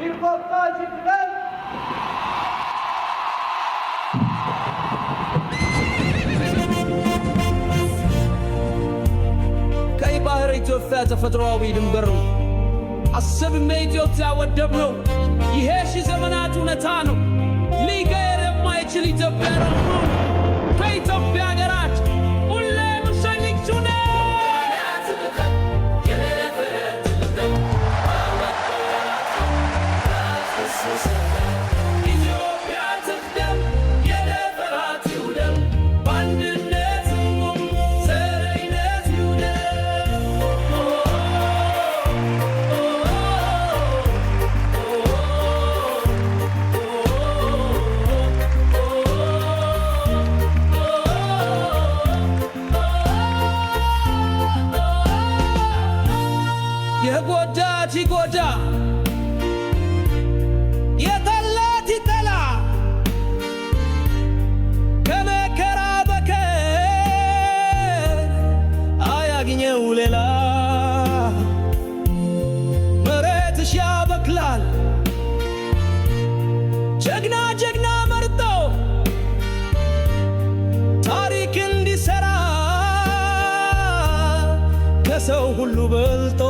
ኢትዮጵያ ትቅደም። ቀይ ባህር ኢትዮጵያ ተፈጥሮአዊ ድንበር ነው። አሰብም የኢትዮጵያ ወደብ ነው። ይሄ ሺህ ዘመናት እውነታ ነው። ሊቀየር የማይችል ኢትዮጵያ ነው። ከኢትዮጵያ ሀገራችን ሁሌም ዝግጁ ነን። ኢትዮጵያ ትቅደም፣ የደፈራት ይውደም፣ በአንድነት እንቁም፣ ዘረኝነት ይውደም። የጎዳት ይጎዳ፣ የጠላት ይጠላ፣ ከመከራ በቀር አያግኘው ሌላ። መሬትሽ ያበቅላል ጀግና ጀግና መርጦ ታሪክ እንዲሠራ ከሰው ሁሉ በልጦ።